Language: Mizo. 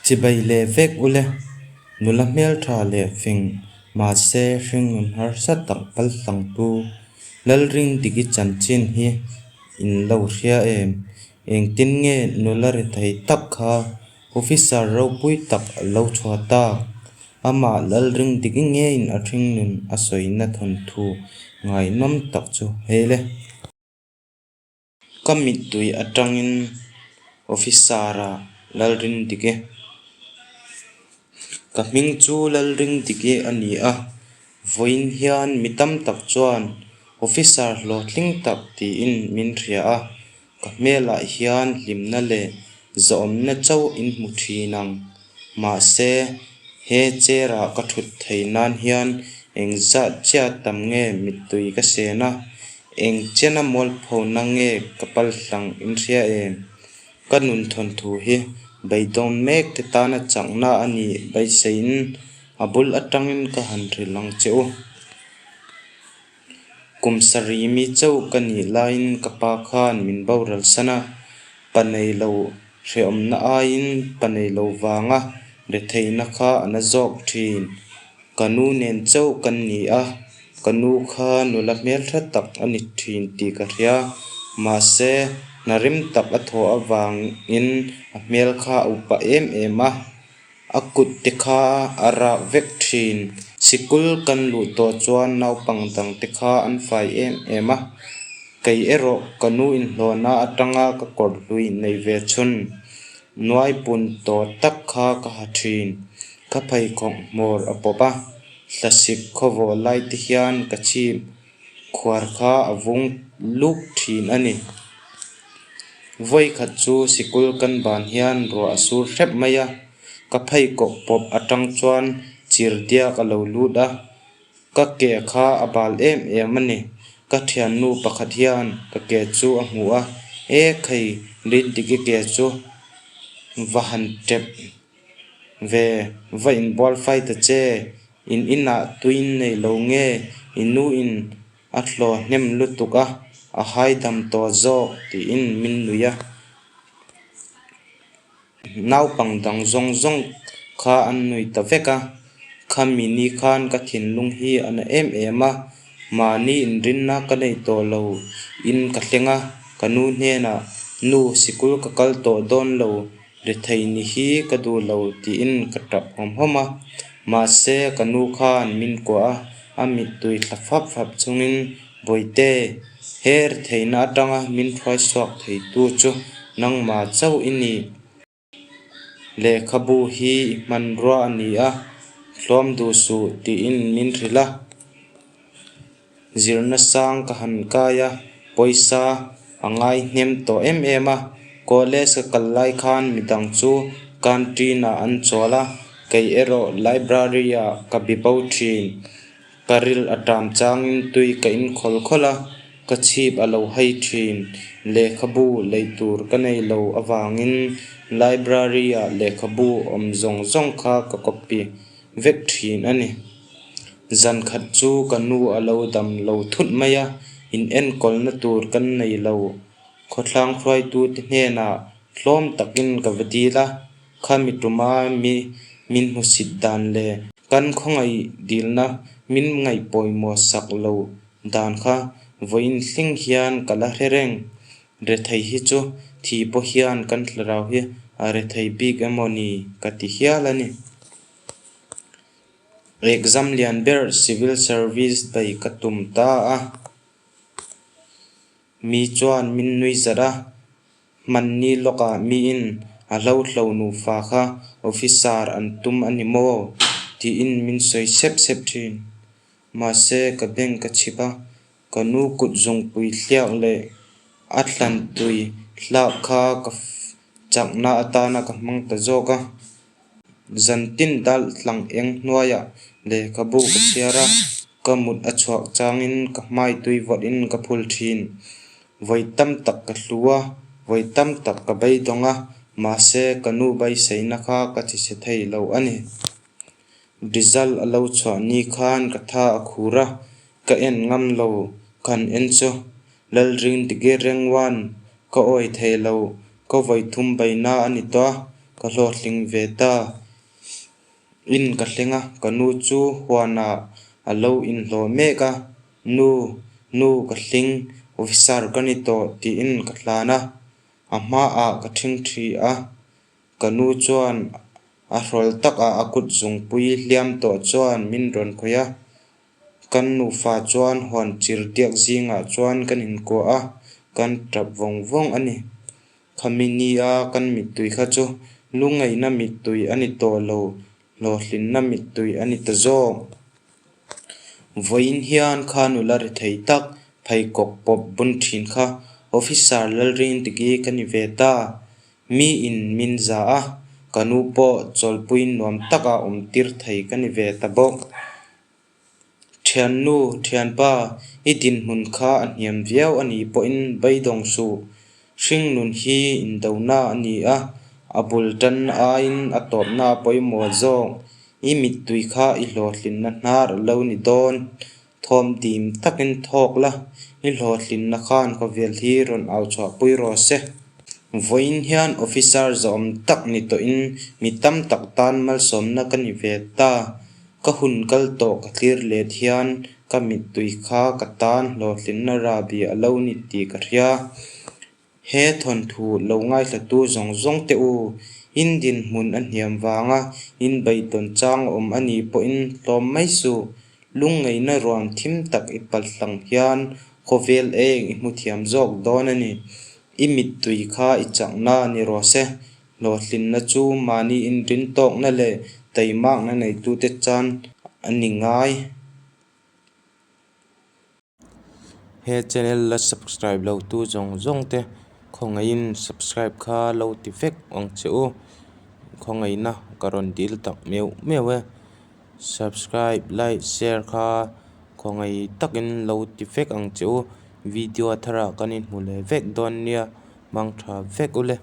Chibai leh vek ule, nula hmeltha leh fing, mahse hringnun harsa tak paltlangtu Lalringdiki chanchin hi in lo hria em? Engtin nge nula rethei tak kha officer ropui tak a lo chhuah tak? Amah Lalringdiki ngeiin a hringnun a sawina thawnthu ngaihnawm tak chu hei le. Ka mittui atangin Officer-a Lalrindiki. Ka hming chu Lalrindiki a ni a, vawiin hian mi tam tak chuan Officer hlawhtling tak tiin min hria a, ka hmelah hian hlimna leh zawhawmna chauh in hmu thin ang. Mahse, he chair-ah ka thut thei nan hian engzat chiah tam nge mittui ka sen a, Eng chena mualphona nge ka palhlang in hria em? Ka nun thawnthu hi beidawn mek te tana chakna a nih beiseiin a bul atangin ka han hrilh ang che u. Kum sarih mi chauh ka nih laiin ka pa khan min boral san a, pa nei lo hrehawmna aiin pa nei lo vanga retheihna kha a na zawk thin. Ka nu nen chauh kan ni a, ka nu kha nula hmeltha tak a ni thin tih ka hria. Mahse, hna rim tak a thawh avangin a hmel kha a upa em em a, a kut te kha a rak vek thin. Sikul kan luh tawh chuan naupang dang te kha an fai em em a, kei erawh ka nu inhlawhna atanga ka kawr hlui nei ve chhun nuai pun tawh tak kha ka ha thin. Ka pheikhawk hmawr a pawp a, hlasik khawvawh lai te hian ka chhip khuar kha a vung luk thin a ni. Vawikhat chu sikul kan ban hian ruah a sur hrep mai a, ka pheikhawk pawp atang chuan chir diak a lo lut a, ka ke kha a bal em em a ni. Ka thiannu pakhat hian ka ke chu a hmu a, E khai, Rindiki ke chu va han tep. Ve, va inbual fai ta che, in inah tuin nei lo nge i nu in a hlawh hnem lutuk a, a haidam tawh zawk tiin min nui a. Naupang dang zawng zawng kha an nui ta vek a, khami ni khan ka thinlung hi a na em em a, mahni inrinna ka nei tawh lo in ka thleng a, ka nu hnenah nu sikul ka kal tawh dawn lo Rethei ni hi ka duh lo tiin ka tap hawm hawm a, mahse ka nu khan min kuah a, a mittui thla fap fap chungin Bawihte, he retheihna atanga min hruaisuak theitu chu nangmah chauh i ni. Lehkhabu hi i hmanrua a ni a, hlawm duh suh tiin min hrilh a. Zirna sang ka han kai a, pawisa a ngai hnem tawh em em a, college ka kal lai khan midang chu canteen ah an chawl a, kei erawh library ah ka bi bo thin. Ka ril a tam changin tui ka in khawl khawl a, ka chhip a lo hai thin. Lehkhabu lei tur ka nei lo avangin library ah lehkhabu awm zawng zawng kha ka copy vek thin a ni. Zan khat chu ka nu a lo dam lo thut mai a, in enkawlna tur kan nei lo. Khawthlang hruaitute hnenah hlawm takin ka va dil a, khami tuma mi min hmusit dan leh kan khawngaih dilna min ngaihpawimawh sak lo dan kha vawiin hling hian ka la hre reng. Rethei hi chu thi pawh hian kan thlarau hi a rethei bik emaw ni ka ti hial a ni. Exam lian ber civil service bei ka tum ta a, mi chuan min nui zat a, hmanni lawkah miin a hlohlo nufa kha officer an tum a ni maw tiin min sawi sep sep thin. Mahse ka bank ka chhip a, Ka nu kut zungpui hliak leh a thlan tui hlak kha ka chakna atana ka hmang ta zawk a. Zantin dal tlang eng hnuaiah lehkhabu ka chhiar a, ka mut a chhuak changin ka hmai tui vawtin ka phul thin. Vawi tam tak ka hlu a, vawi tam tak ka beidawng a, mahse ka nu beiseina kha ka chi chhe thei lo a ni. Result a lo chhuah ni khan ka tha a khur a, Ka en ngam lo, kan en chu. Lalring dige reng wan, ka awi thei lo, ka vawi thum baina a ni tawh a, Ka hlawhtling ve ta. In ka thleng a, ka nu chu huanah a lo inhlawh mek a, Nu, nu ka hling, officer ka ni tawh tiin ka tlan a, a hmaah ka ṭhingṭhi a, ka nu chuan a hrawl takah a kut zungpui hliam tawh chuan min rawn khawih a, kan nufa chuan huan chir diak zingah chuan kan inkuah a, kan tap vawng vawng a ni. Khami nia kan mittui kha chu lungngaihna mittui a ni tawh lo, hlawhtlinna mittui a ni ta zawk. Vawiin hian kha nula ri thei tak pheikhawk pawp bun thin kha Officer Lalrindiki ka ni ve ta. Miin min za a, ka nu pawh chawlpui nuam taka awm tir thei ka ni ve ta bawk. Thiannu, thianpa, i dinhmun kha a hniam viau a nih pawhin beidawng suh. Hringnun hi indona a ni a, a bul tanna aiin a tawpna a pawimawh zawk. I mittui kha i hlawhtlinna hnar a lo ni dawn. Thawm dim takin thawk la, i hlawhtlinna khan khawvel hi rawn au chhuahpui rawh se. Vawiin hian officer zawhawm tak ni tawhin mi tam tak tan malsawmna ka ni ve ta. Ka hun kal tawh ka thlir let hian ka mittui kha ka tan hlawhtlinna rahbi a lo ni tih ka hria. He thawnthu lo ngaithlatu zawng zawng te u, in dinhmun a hniam vanga in beidawn chang a awm a nih pawhin hlawm mai suh. Lungngeihna ruam thim tak i palhlang hian khawvel eng i hmu thiam zawk dawn a ni. I mittui kha i chakna a ni rawh se. Hlawhtlinna chu mahni inrintawkna leh taimakna neitute chan a ni ngai. He channel la subscribe lo tu zawng zawng te khawngaihin subscribe kha lo ti vek ang che u. Khawngaihna ka rawn dil tak meuh meuh e. Subscribe, like, share kha khawngaih takin lo ti vek ang che u. Video tharah kan inhmu leh vek dawn nia, mangtha vek u le.